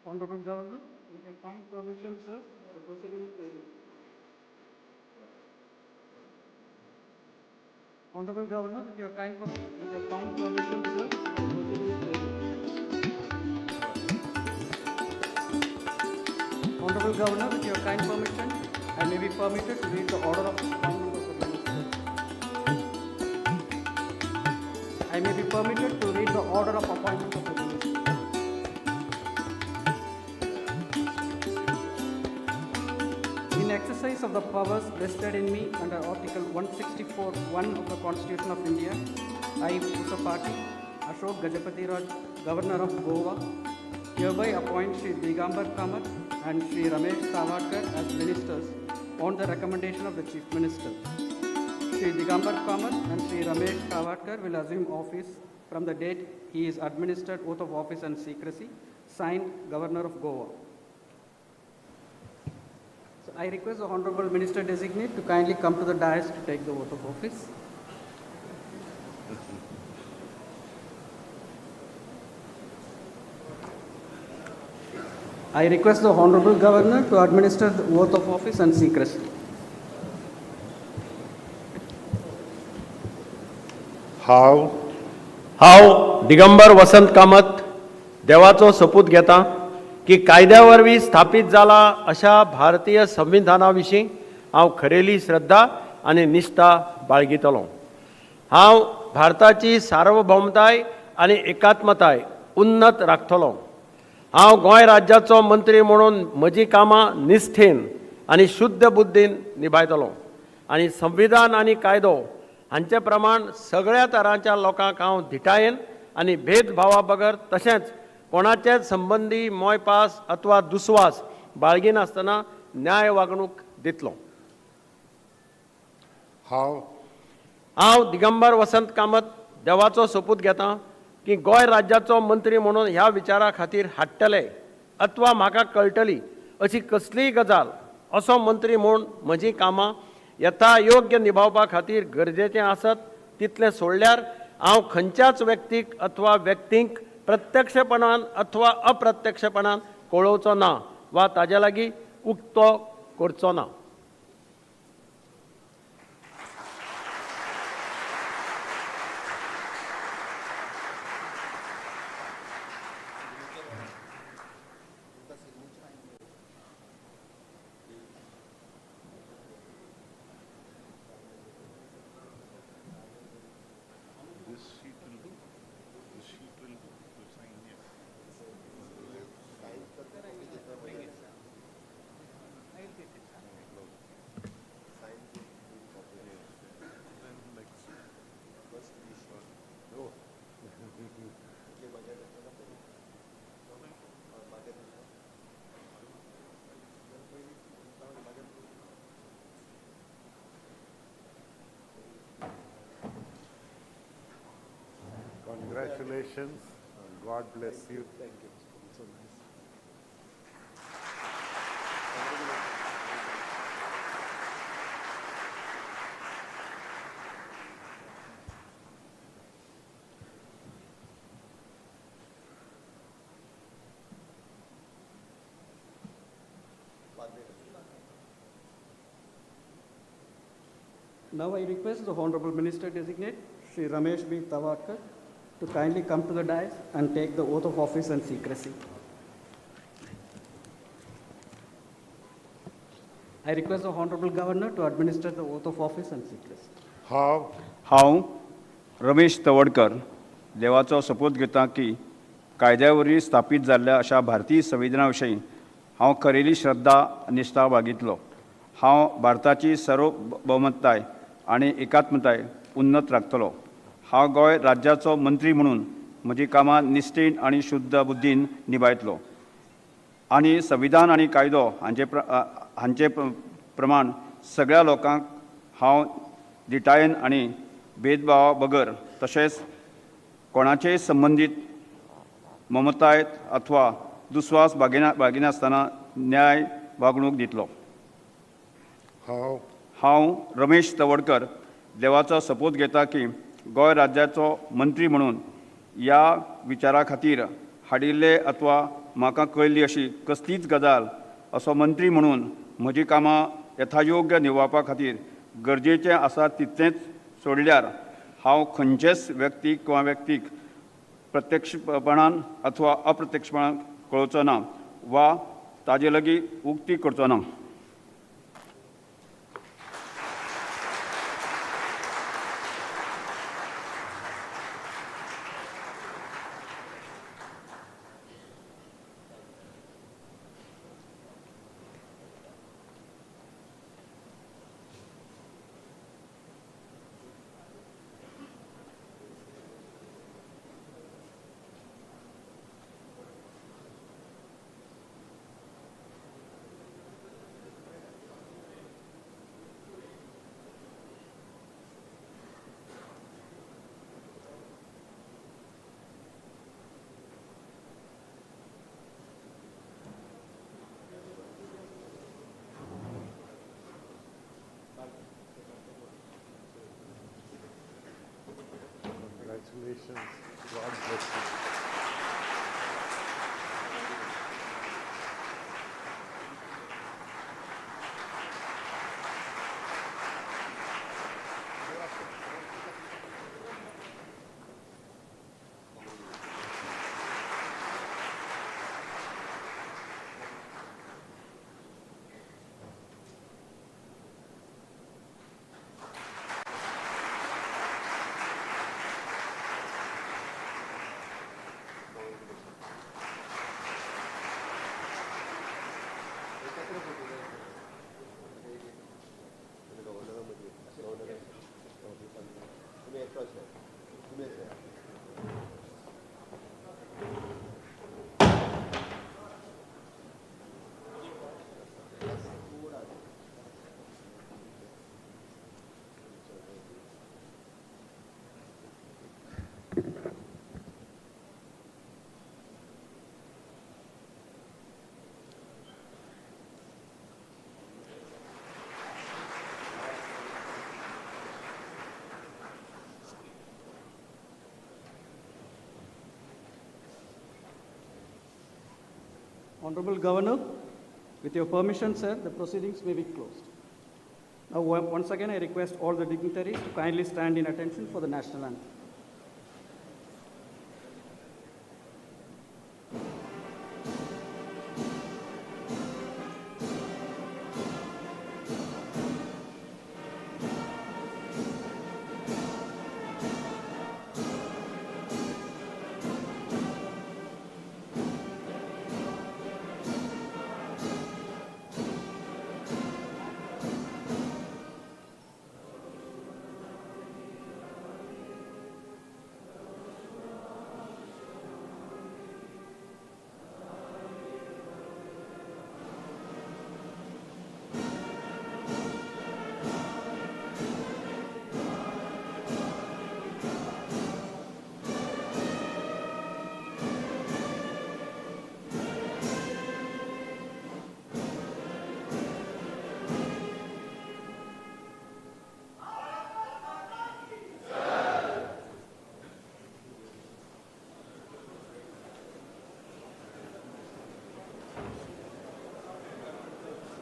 Honorable Governor, with your kind permission, sir, the proceedings will. Honorable Governor, with your kind, with your kind permission, sir, the proceedings will. Honorable Governor, with your kind permission, I may be permitted to read the order of appointment of the minister. I may be permitted to read the order of appointment of the minister. In exercise of the powers vested in me under Article 164(1) of the Constitution of India, I, Pusapati Ashok Gajapati Raj, Governor of Goa, hereby appoint Shri Digambar Kamath and Shri Ramesh Tawadkar as ministers on the recommendation of the Chief Minister. Shri Digambar Kamath and Shri Ramesh Tawadkar will assume office from the date he is administered oath of office and secrecy, signed Governor of Goa. So I request the Honorable Minister Designate to kindly come to the dais to take the oath of office. I request the Honorable Governor to administer the oath of office and secrecy. हांव हांव दिगंबर वसंत कामत देवाचो सोपूत घेता की कायद्या वरवीं स्थापीत जाला अशा भारतीय संविधाना विशीं हांव खरेली श्रद्धा आनी निश्ठा बाळगितलो. हांव भारताची सार्वभौमताय आनी एकात्मताय उन्नत राखतलो. हांव गोंय राज्याचो मंत्री म्हणून म्हजीं कामां निश्ठेन आनी शुद्ध बुद्दीन निभायतलो आनी संविधान आनी कायदो हांचे प्रमाण सगळ्या तरांच्या लोकांक हांव धिटायेन आनी भेदभावा बगर तशेंच कोणाचेच संबंदी मोयपास अथवा दुस्वास बाळगिनासतना न्याय वागणूक दितलो. हांव हांव दिगंबर वसंत कामत देवाचो सोपूत घेता की गोंय राज्याचो मंत्री म्हणून ह्या विचारा खातीर हाडटले अथवा म्हाका कळटली अशी कसलीय गजाल असो मंत्री म्हूण म्हजीं कामां यथा योग्य निभावपा खातीर गरजेचें आसत तितलें सोडल्यार हांव खंयच्याच व्यक्तीक अथवा व्यक्तींक प्रत्यक्षपणान अथवा अप्रत्यक्षपणान कळोवचो ना वा ताजे लागीं उक्तो करचो ना. This sheet will do. This sheet will do. You sign here. Then next. Oh. Congratulations. God bless you. Thank you. So nice. Now I request the Honorable Minister Designate, Shri Ramesh B. Tawadkar, to kindly come to the dais and take the oath of office and secrecy. I request the Honorable Governor to administer the oath of office and secrecy. हांव हांव रमेश तवडकर देवाचो सोपूत घेता की कायद्या वरवीं स्थापीत जाल्ल्या अशा भारतीय संविधाना विशीं हांव खरेली श्रद्धा आनी निश्ठा बाळगितलो. हांव भारताची सार्वभौमताय आनी एकात्मताय उन्नत राखतलो. हांव गोंय राज्याचो मंत्री म्हणून म्हजीं कामां निश्ठेन आनी शुद्ध बुद्दीन निभायतलो आनी संविधान आनी कायदो हांचे प्रमाण सगळ्या लोकांक हांव धिटायेन आनी भेदभावा बगर तशेंच कोणाचेय संबंदीत ममताय अथवा दुस्वास बाळगिनासतना न्याय वागणूक दितलो. हांव हांव रमेश तवडकर देवाचो सोपूत घेता की गोंय राज्याचो मंत्री म्हणून ह्या विचारा खातीर हाडिल्ले अथवा म्हाका कळिल्ली अशी कसलीच गजाल असो मंत्री म्हणून म्हजी कामां यथायोग्य निभावपा खातीर गरजेचें आसा तितलेंच सोडल्यार हांव खंयचेच व्यक्तीक किंवा व्यक्तीक प्रत्यक्षपणान अथवा अप्रत्यक्षपणान कळोवचो ना वा ताजे लागीं उक्ती करचो ना. Congratulations. God bless you. Honorable Governor, with your permission, sir, the proceedings may be closed. Now, once again, I request all the dignitaries to kindly stand in attention for the national anthem.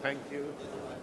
Thank you.